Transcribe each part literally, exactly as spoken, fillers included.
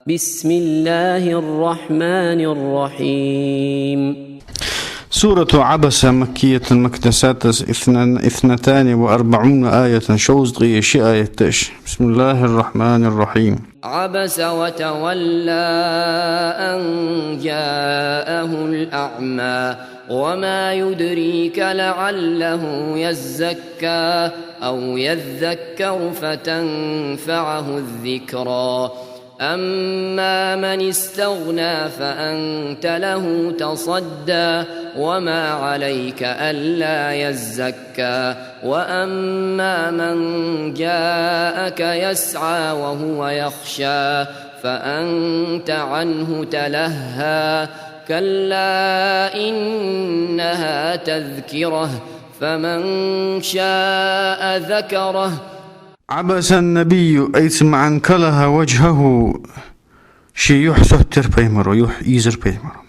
بسم الله الرحمن الرحيم. سورة عبس مكية مكتساتس اثنان، اثنتان وأربعون آية، шовзткъеи ши аят да уж. بسم الله الرحمن الرحيم. عبس وتولى أن جاءه الأعمى وما يدريك لعله يزكى أو يذكر فتنفعه الذكرى أما من استغنى فأنت له تصدى وما عليك ألا يزكى وأما من جاءك يسعى وهو يخشى فأنت عنه تلهى كلا إنها تذكرة فمن شاء ذكره عبس النبي, айца маӀан كله وجهه, ший юхь соттаяр пайхамара, юхь ийзар пайхамара.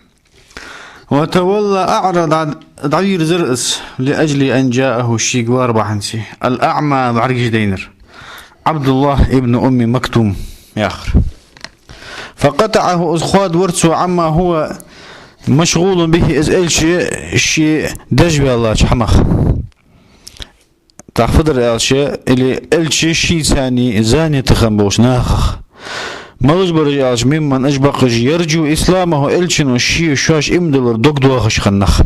وتولى, أعرض, дӀавийрзар из, لأجل أن جاءه, шийга вар бахьанца, الأعمى, бӀаргаш дайнар, عبد الله بن أم مكتوم яхар. فقطعه, из хоадавир цо, عما هو مشغول به, из Элча ше деш ваьллача хӀамах. ТӀаккха фу дар аьлча, или Элча шийца занят хинна болча нахах. Малаш бар уж аьлча, ممن, уж бакъ уж, يرجو إسلامه, Элчано шоаш иман диллар дог доахаш хинна нах.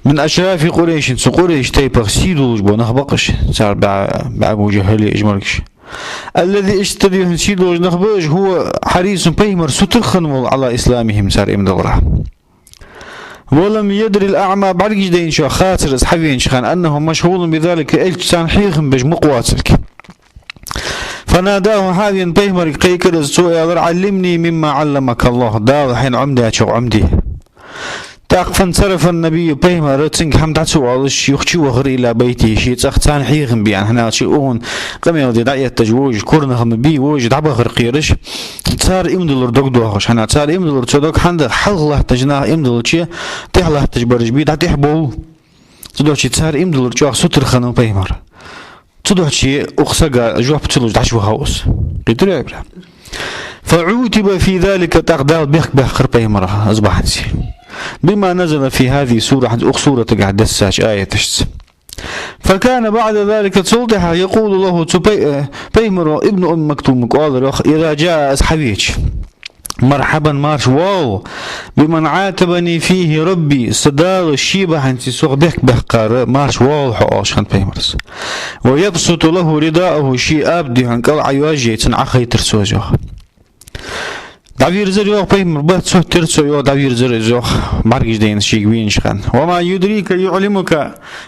من أشراف قريش, цу Къурайш тайпах сий долаш бола нах бакъ уж, цар бӀаь, бӀаь Абу ЖахӀали, уж моргаш. الذي, иштта духьал сий долаш нах ба уж, هو حريص, пайхамар сутара хинна вола, على إسلامهم, цар иман диллара. ولم يدر الأعمى, бӀаргаш дайначоа хацар из хьавенача хана, أنه مشغول بذلك, Элча царна хьехам беш мукъа воацилга. فناداه, хьавена пайхамарга кхайкар из, цо аьлар: علمني مما علمك الله, Дала хьайна Ӏомадаьчох Ӏомаде. ТӀаккха فانصرف النبي, пайхамара цунга хӀама дӀа ца оалаш, юха чувахар إلى بيته, ший цӀагӀа царна хьехам бе аьнна, хӀана аьлча укхун къамаьл де дӀаэтташ вожаш, курнах ма бий, вожаш дӀабахар кхераш, цар иман диллар дог доахаш, хӀана, цар иман диллар цо дог хӀана да, хьалха латташ наха иман диллача, тӀехьа латташ бараш бий, дӀатӀехьабовл. Цудухьа цар иман диллар чӀоагӀа сутара хиннав пайхамар. Цудухьа укх сага жоп ца луш дӀачувахав из. Кхийтарий, Ибрахьим? فعوقب في ذلك, тӀаккха Дала бехк баьккхар пайхамарах из бахьанца. بما نزل في هذه السورة, хӀанз укх суратагахь даьссача аяташца. فكان بعد ذلك, цул тӀехьагӀа, يقول له, цу пай-, э, пайхамара ибн Умми Мактумага оалар йоах, إذا جاء, из хьавеча: مرحبا, марша воагӀалва, بمن عاتبني فيه ربي, са Дала ший бахьанца сох бехк баьккхара, марша воагӀалва хьо, оалаш хиннад пайхамара. ويبسط له رداءه, ший абат духьал кӀал Ӏойоажае, цунна Ӏохайтар цо из йоах. ДӀавийрзар йоах пайхамар, бац, соттаяр цо йоах, дӀавийрзар из йоах, бӀаргаш дайна шийга венача хана. وما يدريك, يعلمك,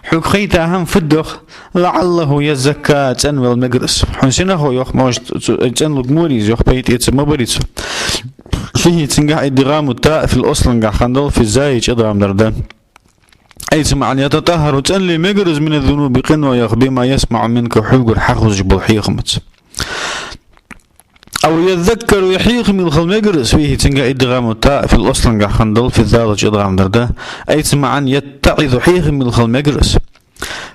хьога хайта хӀама фуд йоах, لعله يزكى, цӀенвала мегар из. Хьона сенах хов йоах, может, цу-, цӀенлург ма варий из йоах, пайда эца ма барий цо. فيه, цунгахь إدغام التاء في الأصل, цунгахь хиннадале في الزاي чӀоагӀа идгӀам дар да. Айца маӀан يتطهر, цӀенле мегар из من الذنوب, къинойх, بما يسمع منك, хьогара хьахозаш бола хьехамца. أو يذكر, е хьехам йилла хила мегар из, فيه, цунгахь إدغام التاء في الأصل, цунгахь хиннадале في الذال чӀоагӀа идгӀам дар да. Айца маӀан يتعظ, хьехам йилла хила мегар из.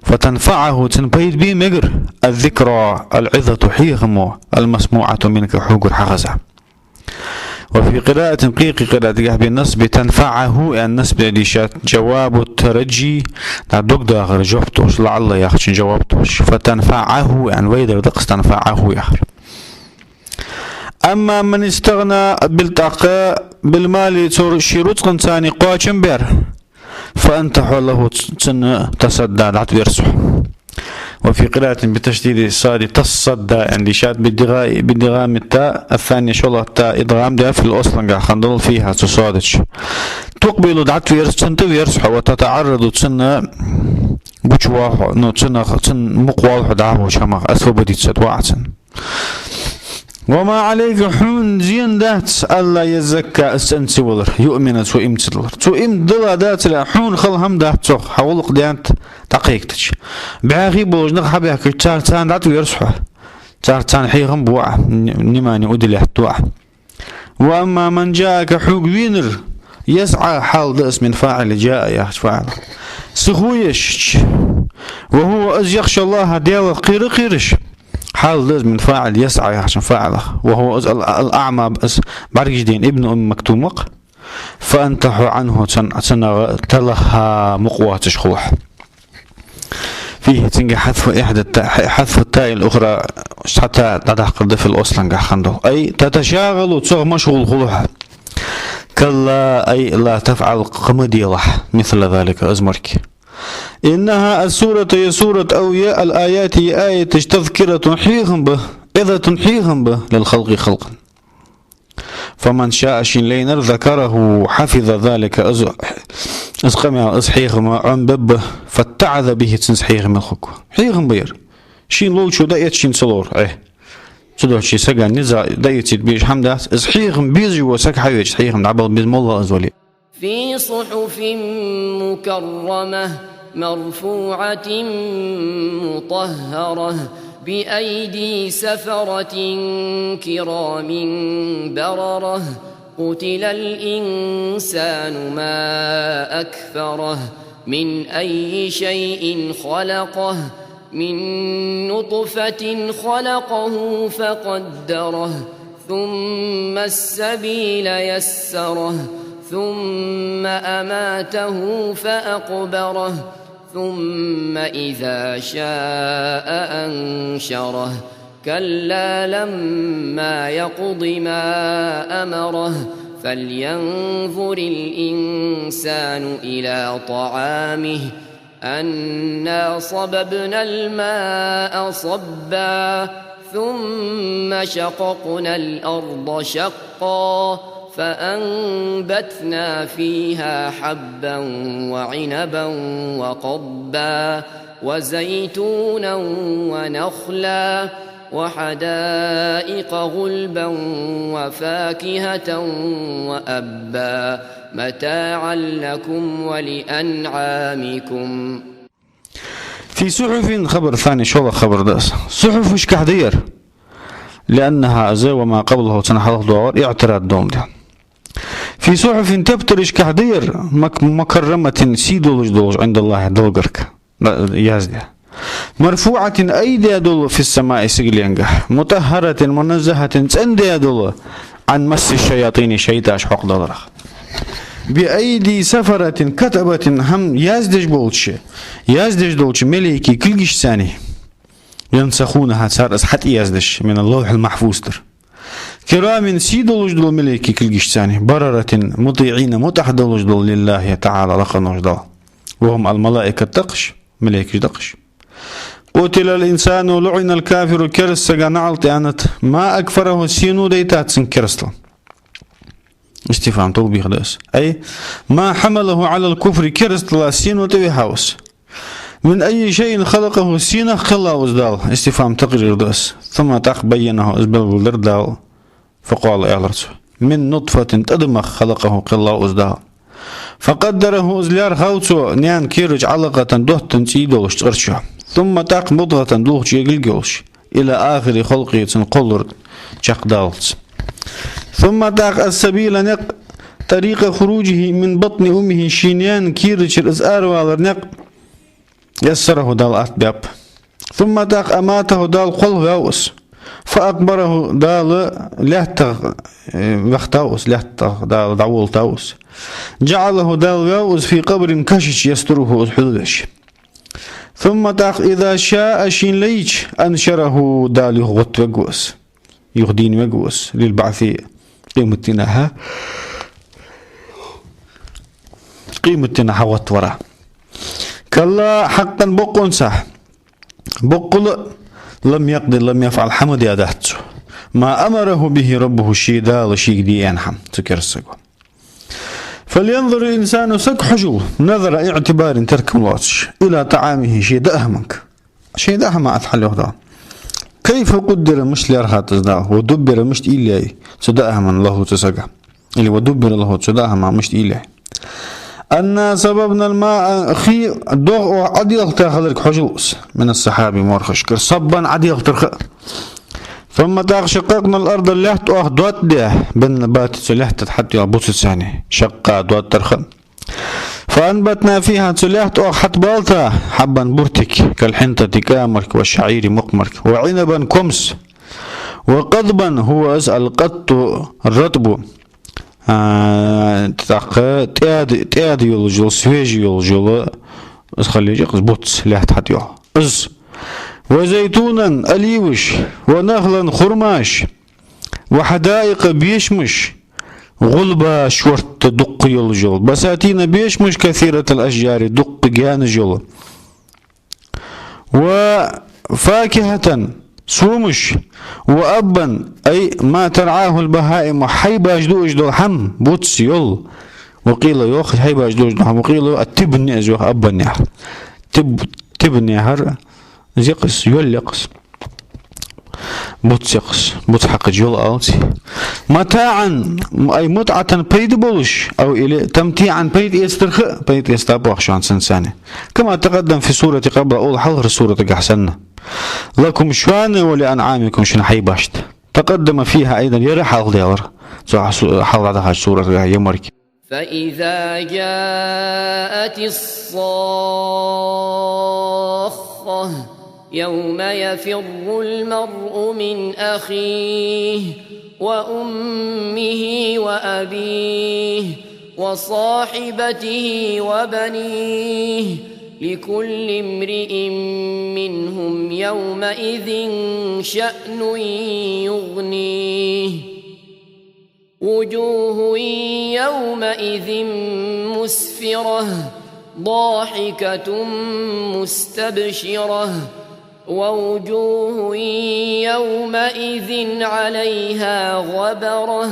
فتنفعه, цунна пайда бе мегар, الذكرى, العظة, хьехамо, المسموعة منك, хьогара хьахеза. وفي قراءة, кхы-, кхы-, قراءة тӀагахь بنصب تنفعه аьнна насб даь дийшад, جواب الترجي, дӀа дог дахар жоп долаш, لعل яхачун жоп долаш. فتنفعه аьнна вай дар да-кх из, تنفعه яхар. أما من استغنى, бил тӀаккха, بالمال, цу ший рузкъанца кхоачам баьр, فأنت, хьо, له, ц-, цунна, تصدى, дӀатӀаверз хьо. وفي قراءة بتشديد الصاد تصدى аьнна дийшад, بإدغا-, بإدغام التاء الثانية, шоллагӀа та идгӀам даь, في الأصل, цунгахь хиннадале فيها, цу содача. تقبل, дӀатӀаверз, цунна тӀаверз хьо, وتتعرض, цунна гучавоал хьо, ну, цунах, цунна мукъа воал хьо дӀахо хӀамах, освободиться воал хьо цунна. وما عليك, хьона зен дац, ألا يزكى, из цӀена ца валар, يؤمن, цо иман ца диллар. Цо иман дилла дацар, хьона хала хӀама дац цох, хьа гӀулакх даьннад дӀакхайкадича. БӀаьхий болаш нах хьабаьхкача, цар-, царна дӀатӀаверз хьо. Цар-, царна хьехам бу Ӏа, н-, внимание уделять ду Ӏа. وأما من جاءك, хьога вийнар, يسعى, хьал да из من فاعل جاء яхача фаӀил. Сихо еш. وهو, из, يخشى الله, Даьлах кхера а кхераш, Хьал да из من فاعل يسعى яхачун фаӀилах. وهو из ал-, الأعمى, из бӀаргаш дайна, ابن أم مكتوم ва-кх. فأنتح عنه, цун, цунах талаха мукъа воацаш хул хьо. فيه, цунга حذف إحدى التاء, حذف التاء الأخرى, цхьа та дӀадаккхар да في الأصل, цунга хинна дола. أي تتشاغل, цох машгӀул хул хьо. كلا, أي لا تفعل, кхы ма делахь, مثل ذلك, из мара. إنها السورة, ер сурат, أو ер الآيات, ер аяташ, تذكرة, хьехам ба, عظة, хьехам ба, للخلق, халкъа. فمن شاء, шийна лайнар, ذكره, حفظ ذلك, из, из къамаьл, из хьехам Ӏомабергба, فاتعظ به, цунца хьехам мел хургва. Хьехам ба ер. Шийна ловчо дӀаэц, шийна ца ловра, э. Цудухьа ший сага низа дӀаэцийта безаш хӀама дац, из хьехам безаш вола саг хьавеча, хьехам дӀабала беза, моллагӀа из вале. في صحف مكرمة مرفوعة مطهرة بأيدي سفرة كرام بررة. قتل الإنسان ما أكفره. من أي شيء خلقه. من نطفة خلقه فقدره. ثم السبيل يسره. ثم أماته فأقبره. ثم إذا شاء أنشره. كلا لما يقض ما أمره. فلينظر الإنسان إلى طعامه. أنا صببنا الماء صبا. ثم شققنا الأرض شقا. فأنبتنا فيها حبا وعنبا وقضبا وزيتونا ونخلا وحدائق غلبا وفاكهة وأبا. متاعا لكم ولأنعامكم. في صحف, хабар ثاني, шоллагӀа хабар да из. Сухьуфашкахь да ер. لأنها, из وما قبله, цун хьалха доагӀар, اعتراض дола да. في صحف, тептарашкахь да ер, مك-, مكرمة, сий долаш долаш, عند الله, Далла гарга, да, яздаь. مرفوعة, айдаь дола, في السماء, сигаленгахь. مطهرة, منزهة, цӀендаь дола, عن مس الشياطين, шайтӀаш хьокхадаларах. بأيدي سفرة كتبة, хӀама яздеш болча, яздеш долча малейкий кулгашца. ينسخونها, цар из хьатӀаяздеш, من اللوح المحفوظ тӀара. كرام, сий долаш дола малейкий кулгашца. بررة, مطيعين, мутӀахь долаш дола, لله تعالى, лакхаволча Далла. وهم الملائكة, да-кх уж, малейкаш да-кх уж. قتل الإنسان, لعن الكافر, кераста сага наӀалт аьннад, ما أكفره, сенах дайтад цунга керастал. استفهام توبيخ да из. أي ما حمله على الكفر, керастала сенах тӀавихьав из. من أي شيء خلقه, сенах кхеллав из Дала, استفهام تقرير да из. ثم, тӀаккха, بينه, из белгалдир Дала. فقال, аьлар цо: من نطفة, тӀадамах, خلقه, кхеллав из Дала. فقدره, из лаьрхӀав цо наьна кера чу, علقة, доттан цӀий долаш, цкъарчоа. ثم, тӀаккха, مضغة, дулх чӀегилг йолаш. إلى آخر خلقه, цун кхоллар чакхдаллалца. ثم, тӀаккха, السبيل, никъ, طريق خروجه من بطن أمه, ший наьна кера чура из аравалара никъ, يسره, Дала атта баьб. ثم, тӀаккха, أماته, Дала кхоллаваьв из. فأقبره, Дала лаьттах, э, вахийтав из, лаьттах Дала дӀаволлийтав из. جعله, Дала ваьв из, في قبر, каша чу, يستره, из хьулвеш. ثم, тӀаккха, إذا شاء, шийна лайча, أنشره, Дала юха гӀоттавергва из. Юха дийна вергва из, للبعث, къематдийнахьа, къематдийнахьа гӀоттавара. كلا, حقا, бокъонца, боккъала, لم يقض, لم يفعل, хӀама даь дац цо, ما أمره به ربه, ший Дала шийга де аьнна хӀама, цу кераста саго. فلينظر الإنسان, саг хьожалва, نظر اعتبار, теркам лоацаш, إلى طعامه, ший даа хӀаманга. Ший даа хӀама атта хьалйоах Дала. كيف قدر, мишта лаьрхӀад из Дала, ودبر, мишта уйла яьй цу даа хӀаман, له, цу сага. Или ودبر له, цу даа хӀаман мишта уйла яьй. أنا صببنا الماء, хий, догӀа оаха Ӏоделхийта хиларга хьожалва из, من السحاب, морхашкара, صبا, Ӏоделхийтарах. ثم, тӀаккха, شققنا الأرض, лаьтта оаха доттадаь, بالنبات, цу лаьтта тӀа хьатӀайоагӀача буцаца, شقا, доттарах. فأنبتنا فيها, цу лаьтта тӀа оаха хьатӀабалта, حبا, буртиг, كالحنطة, камарг, والشعير, мукъамарг, وعنبا, комс, وقضبا, هو, из, القضب, ратӀб, а, тӀаккха тӀаьда, тӀаьда йолаш йола, свежий йолаш йола, из хила еза-кх из буц, лаьтта хьатӀайоагӀа. Из. وزيتونا, оливаш, ونخلا, хурмаш, وحدائق, бешамаш, غلبا, шортта, дукха йолаш йола, بساتين, бешамаш, كثيرة الأشجار, дукха гаьнаш йола. وفاكهة, сомаш, وأبا, أي ما ترعاه البهائم, хьайбаш дуаш дола хӀама, буц, йола. وقيل, йоах, хьайбаш дуаш дола хӀама, وقيل, التبن, из йоах, أبا яхар. Тиб-, тибн яхар, из я-кх из, йола я-кх из. Буц я-кх из, буц хьакхача йола оал цунна. متاعا, أي متعة, пайда болаш, أو, или تمتيعا, пайда эцарах а, пайда эцарах а боху шоана цунца цхьана. كما تقدم في السورة قبله, укхул хьалхарча суратагахь санна. لكم, шоана, ولأنعامكم, шун хьайбашта. تقدم فيها أيضا, ер а хьалхадаьлар цу хьа-, су-, хьалха дӀадахача суратагахь, я морг. فإذا جاءت الصاخة يوم يفر المرء من أخيه وأمه وأبيه وصاحبته وبنيه لكل امرئ منهم يومئذ شأن يغنيه وجوه يومئذ مسفرة ضاحكة مستبشرة ووجوه يومئذ عليها غبرة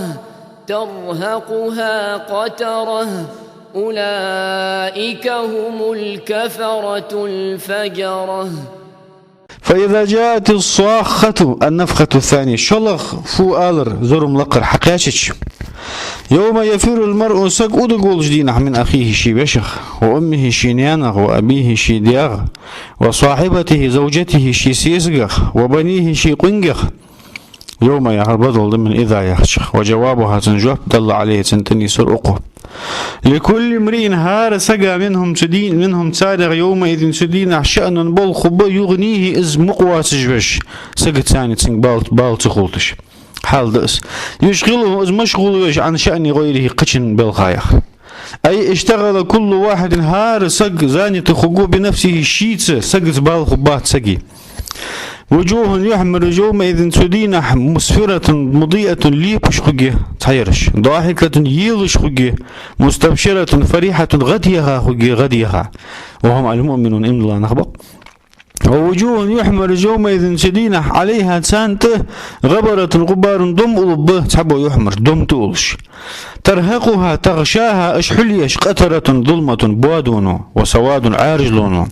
ترهقها قترة أولئك هم الكفرة الفجرة. فإذا جاءت الصاخة النفخة الثانية. ШоллагӀа фу алар, зурма лакхара хьакхаьчача. يوم يفر المرء, саг удаш волча дийнахь, من أخيه, ший вешах, وأمه, ший наьнах, وأبيه, ший даьх, وصاحبته, زوجته, ший сесагах, وبنيه, ший къонгах. يوم яхар бадал да من إذا яхачох. وجوابها, цун жоп, دل عليه, цунна тӀанийсар укхо. لكل امرئ, хӀара сага, منهم, цу дийнахь, منهم, царех, يومئذ, цу дийнахь, شأن, болх хургба, يغنيه, из мукъа воацаш веш, сагаца цхьана цунга бала, бала ца хулийташ. Хьал да из. يشغله, из машгӀул веш, عن شأن غيره, кхычун балхах. أي اشتغل كل واحد, хӀара саг занят хургва بنفسه, шийца, сагаца бала хургбац сага. وجوه, юхьмараш, يومئذ, цу дийнахь, مسفرة مضيئة, лепаш хургья, цхьаераш, ضاحكة, елаш хургья, مستبشرة فرحة, гӀадъяха хургья, гӀадъяха. وهم المؤمنون, иман дилла нах ба-кх. ووجوه, юхьмараш, يومئذ, цу дийнахь, عليها, царна тӀа, غبرة, غبار, дом улларгба, цхьабола юхьмараш дом тӀа уллаш. ترهقها, تغشاها, уж хьулъеш, قترة, ظلمة, боадоно, وسواد, Ӏаьржлоно.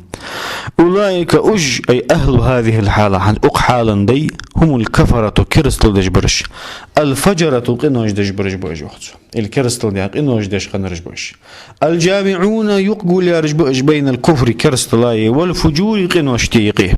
أولئك, уж, أي أهل هذه الحالة, хӀанз укх хьала тӀа дай, هم الكفرة, керастал деш бараш, الفجرة, къинош деш бараш ба уж, йоах цо. Или керастал даь, къинош деш хиннараш ба уж. الجامعون, юкъе гулъяраш ба уж, بين الكفر, керасталаи, والفجور, къиношта юкъе.